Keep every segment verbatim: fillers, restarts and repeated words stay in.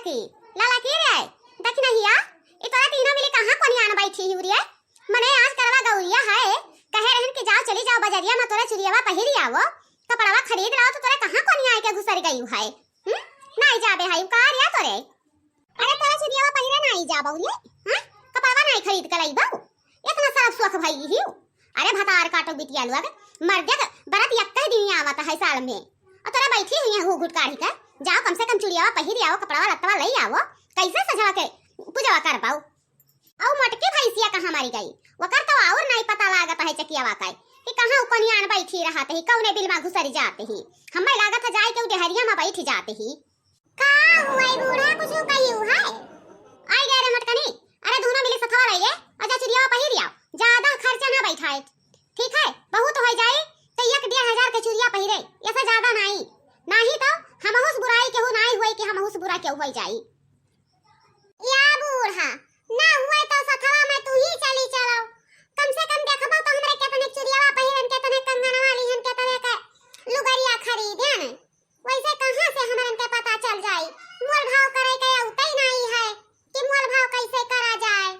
टी, लाला की रे, दखिनहिया, ई तोरा तीनों मिली कहाँ कोनियान बैठी ही रे? मने आज करवा गौरिया है, कहे रहन कि जाओ चली जाओ बजरिया मा तोरा चुरियावा पहिरी आवो, कपड़वा खरीद लाओ तो तोरे कहाँ कोनिया आइके घुसर गई है? हम्म? नाई जाबे है, का रे तोरे? अरे तोरा चुरियावा पहिरे नाई जाबो रे? हाँ? कपड़वा नाई खरीद के लइबो? इतना सरफ सुख भई ही। अरे भतार काटो बिटिया लोग, मर्दे के बरत यक्के दिन आवत है साल में। और तोरा बैठी हुई है घूघूट काढ़ी के, जाओ कम से कम चुरियावा पहिरी आओ, कपड़वा लत्तवा लई आओ, कैसे सजवा के पूजवा कर पाऊ? अउ मोटकी भैंसिया कहाँ मरी गई? ओकर तो और नाई पता लागत है चकियावा का, कि कहाँ उ कोनियान बैठी रहत ही, कौने बिल मा घुसरी जात ही। हमें लागत है जाए के उ डेहरिया मा बैठ जात ही। का हुआ बूढ़ा, कुछ कही है? आई गए रे मोटकनी, अरे दोनों मिली सथवा रहिए, और जा चुरियावा पहिरी आओ, ज्यादा खर्चा ना बैठाए, ठीक है? बहुत हो जाए तो एक डेढ़ हजार के चुरिया पहिरे, ऐसे ज्यादा नाई, नाही तो हमहुस बुराई केहू नाई हुए कि हमहुस बुरा केहू हो जाई। या बूढ़ा, ना हुए तो सथवा में तू ही चली चलो। कम से कम देखबो तो हमरे केतने चुरियावा पहिरन, केतने कंगनवा लिहन, केतने के लुगरिया खरीदन। वैसे कहाँ से हमरन के पता चल जाई? मोल भाव करे के अउते ही नाई है कि मोल भाव कैसे करा जाए।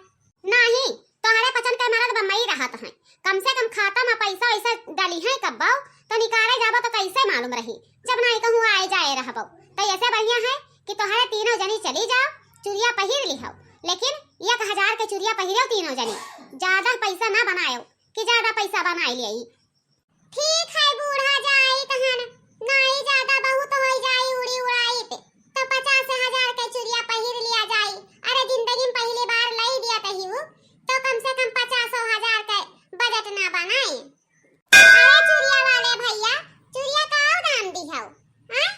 नाही, तोहरे पचन के मरद बम्बई रहत हैं, कम से कम खाता में पैसा वैसा डाली है कब्बो, तो निकाले जाबो तो कैसे मालूम रही, जब नाई कहूँ आए जाए रहबो। तो ऐसे बढ़िया है कि तोहरे तीनों जनी चली जाओ, चुरिया पहिर लिहो, लेकिन एक हजार के चुरिया पहिरो तीनों जनी, ज्यादा पैसा ना बनायो कि ज्यादा पैसा बनाई लियाई। ठीक है बूढ़ा, जाई तहन, नाई ज्यादा बहुत हो जाई उड़ी उड़ाई पे, तो पचास हजार के चुरिया पहिर लिया जाई। अरे जिंदगी में पहली बार लई दिया तही उ, तो कम से कम पचासो हजार के बजट ना बनाई। अरे चुरिया वाले भैया, चुरिया का दाम दिहौ? हाँ?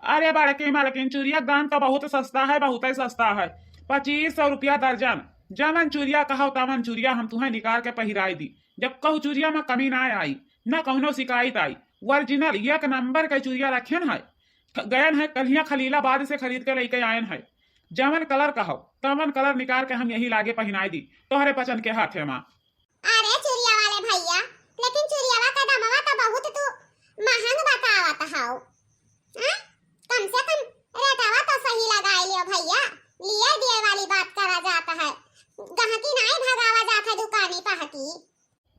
अरे बड़की मलकिन, चुरिया के दाम तो बहुत सस्ता है, बहुत ही सस्ता है। पच्चीस सौ रुपया दर्जन। जवन चुरिया कहो तवन चुरिया हम तुहें निकाल के पहिराई दी। जब कहू चुरिया में कमी ना आई, ना कौनो शिकायत आई। ओरिजिनल एक नंबर के चुरिया रखेन है। ख-, गयन है कलिया खलीलाबाद से खरीद के लेके आयन है। जवन कलर कहो तवन कलर निकाल के हम यही लागे पहिनाई दी तोहरे पचन के हाथे मा। अरे चुरिया वाले भैया, लेकिन चुरियावा का दमवा तो बहुत तू महंग बतावत हौ। हाँ? कम से कम रेटवा तो सही लगाई लियो भैया, लिए दिए वाली बात करा जात है, गहकी नाई भगावा जात है दुकानी पहकी।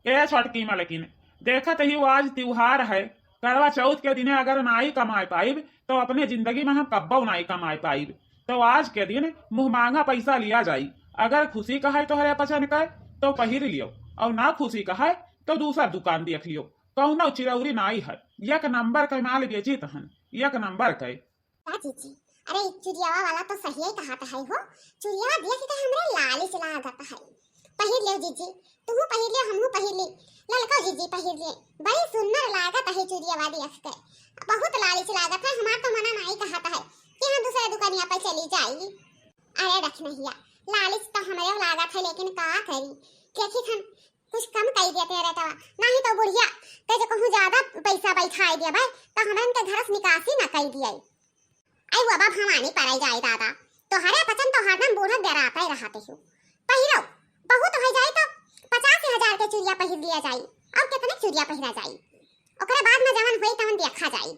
ए छोटकी मलकिन, देखत ही आज त्योहार है, करवा चौथ के दिने अगर नाई कमाए पाइब तो अपने जिंदगी में हम कब्बो नाई कमाए पाइब। तो आज के दिन मुँह मांगा पैसा लिया जाई। अगर खुशी कहे तोहरे पचन के तो पहिर लियो, और ना खुशी कहे तो दूसर दुकान देख लियो। कौनो चिरौरी नाई है, एक नंबर के माल बेचित हन, एक नंबर के। का जीजी, अरे ई चुरियावा वाला तो सही कहत है हो, चुरियावा देख के हमरे लालिच लागत है। पहिर लियो जीजी, तुहू पहिर लियो, हमहू पहिर ली, ललको जीजी पहिर लिए, बड़ी सुंदर लागत है चुरियावा देख के, बहुत लालिच लागत है। हमार तो मना नाई कहत है कि हम दूसरे दुकानिया पर चली जाई। अरे रखनहिया, लालिच तो हमरे लागत है, लेकिन का करी, देखी हम कुछ कम कई देते रेटवा, नहीं तो बुढ़िया के जो कहूँ ज्यादा पैसा बैठाई देबे तो हमरन के घर से निकासी न कई दिए। आई बाबा भवानी पराई जाए दादा, तोहरे पचन तो हरदम बूढ़ा डराते रहते हो। पहिरो, बहुत हो जाए तो पचास हजार के चुरिया पहिर लिया जाई, और कितने चुरिया पहिरा जाई, ओकरे बाद में जवन होई तवन देखा जाई।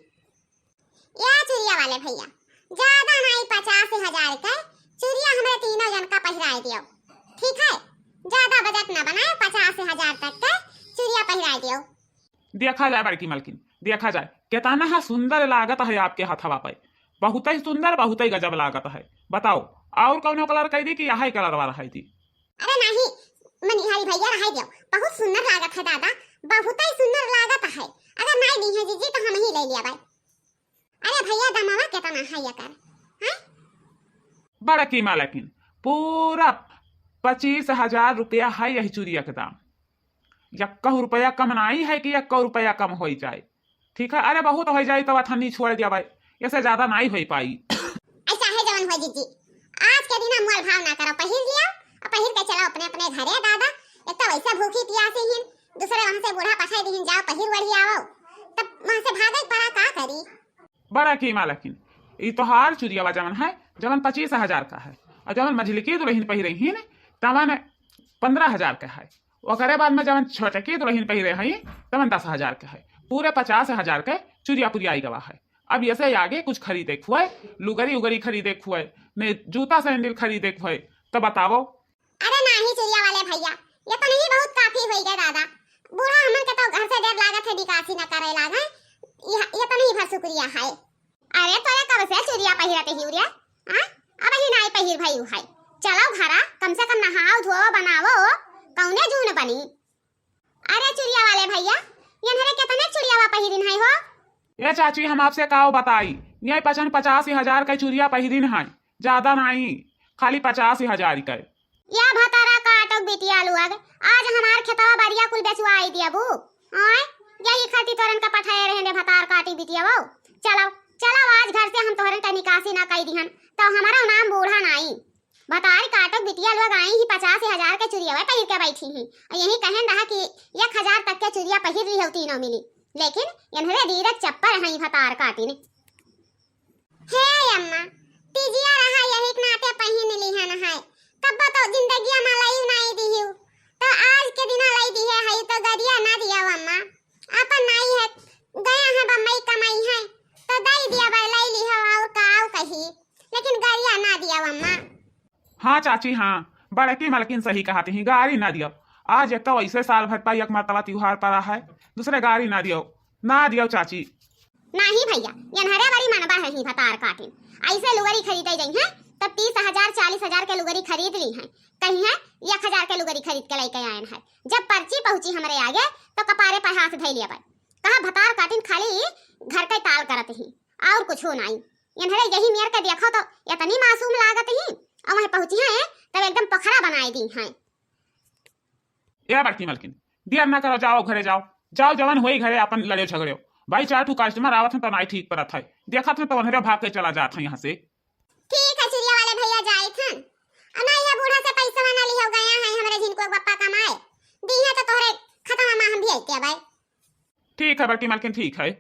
या चुरिया वाले भैया, ज्यादा नाई पचास हजार के चुरिया हमरे तीनों जन का पहिराए दियो, ठीक है? ज्यादा बजट ना बनाए, पचास हजार तक के चुरिया पहिराए दियो। देखा जाए बड़की मलकिन, देखा जाए, कितना है सुंदर लागत है आपके हथवा पे, बहुत ही सुंदर, बहुत ही गजब लागत है। बताओ, और कौनो कलर कह दी कि यही कलर वाला है दी? अरे नहीं, मनिहारी भैया रहाई दियो, बहुत सुंदर लागत है दादा, बहुत ही सुंदर लागत है। अगर नहीं दी है जीजी तो हम ही ले लिया भाई। अरे भैया, दमवा कितना है एकर? हैं? बड़की मलकिन, पूरा पच्चीस हजार रुपया है यही चुरिया के दाम। यक्कहू रुपया कम नाई है कि यक्कहू रुपया कम होई जाए। ठीक है, अरे बहुत होई जाए तो अठन्नी छोड़ दिया भाई, ऐसे ज्यादा नाई होई पाई। ऐसा है जवन हो जीजी, आज के दिन मोल भाव ना करो, पहिर लिया और पहिर के चलो अपने अपने घरे दादा। एक तो वैसे भूखी प्यासी हिन, दूसरे वहां से बूढ़ा पठाई दीहिन, जाओ पहिर वढ़ी आवो, तब वहां से भागे पड़ा का करी। बड़की मलकिन, ई तोहार चुरियावा जवन है, जवन पच्चीस हजार का है, और जवन मझिलकी दुल्हन पहिरे हिन, तवन पन्द्रह हजार का है। ओकरे बाद में जवन छोटकी दुल्हन पहिरे हई, तवन दस हजार का है। पूरे पचास हजार के चुरिया पुरियाई गवा है। अब ऐसे आगे कुछ खरीदे खुए, लुगरी उगरी खरीदे खुए, ने जूता सैंडल खरीदे खुए, तो बताओ। अरे नाही चुरिया वाले भैया, ये तो नहीं बहुत काफी होई गए दादा। बूढ़ा हमन के तो घर से डर लागत है, निकासी न करे लागे। ये, ये तो नहीं भर शुक्रिया है। अरे तोरे कब से चुरिया पहिरत ही रे? हाँ? अब ही नाई पहिर भई है। चलो घरा, कम से कम नहाओ धोओ बनाओ, कौने जून बनी? अरे चुरिया वाले भैया, एन्हरे केतने चुरियावा पहिरिन है हो? ए चाची, हम आपसे काव बताई, ये पचन पचास हजार के चुरिया पहिरिन है, ज्यादा नाई, खाली पचास हजार के। या भतारा काटो बिटिया लुअग, आज हमार खेतवा बरिया कुल बेचवाई दियबू। आय, यही खातिर तोरन का पठाए रहे ने भतार काटी बिटिया वो। चलो, चलो आज घर से हम तोहरन का निकासी ना कई दिहन, तो हमारा नाम बूढ़ा नाई। भतार काटो बिटिया लोग आई ही पचास हजार के चुरिया पहिर के बैठी ही। और यही कहन रहा कि एक हजार तक के चुरिया पहिर ली हो तीनों मिली, लेकिन एन्हरे दीरक चप्पर हैं भतार काटिन। हे अम्मा, तीजिया रहा यही के नाते पहिन लिहन है। कब्बो तो जिंदगिया में लई नाई दिहिउ, तो आज के दिना लई दिहे है तो गरिया ना दिया अम्मा। अपन नाई है, गया है बम्बई कमाई है, तो दई दिया बा लई लिहो और का और कही, लेकिन गरिया ना दिया अम्मा। हाँ चाची, हाँ, बड़की मलकिन सही कहत ही, गारी ना दियो। आज एक तो ऐसे साल भर पर एक मरतबा त्योहार पड़ा है, दूसरे गारी ना दियो, ना दियो चाची। नाही भैया, एन्हरे बड़ी मनबा है ही भतार काटिन। ऐसे लुगरी खरीदे जइहैं, तब तीस हजार, चालीस हजार के लुगरी खरीद ली हैं। कहीं है, एक हजार के लुगरी खरीद के लेके आयन है। जब पर्ची पहुँची हमरे आगे, तो कपारे पर हाथ धइ लिया बा। कहा भतार काटिन खाली घर के ताल करत ही, और कुछ हो नाई। एन्हरे यही मेर के देखो तो इतनी मासूम लागत ही, और वहीं पहुँची हैं, तब एकदम पोखरा बनाए दी हैं। ए बड़की मलकिन, देर ना करो, जाओ घरे जाओ, जाओ जवन होई घरे अपन लड़े झगड़े। भाई चार ठू कस्टमर आवत हैं तो नाई ठीक परत है, देखत हैं तो उन्हरे भाग के चला जात है यहाँ से। ठीक है चुरिया वाले भैया, जाइत हन। और ना यह बूढ़ा से पैसा ना लिहो, गया है हमरे झिनको बप्पा कमाए, दी है तो तोहरे खतवा में हम भी आइते भाई। ठीक है बड़की मलकिन, ठीक है।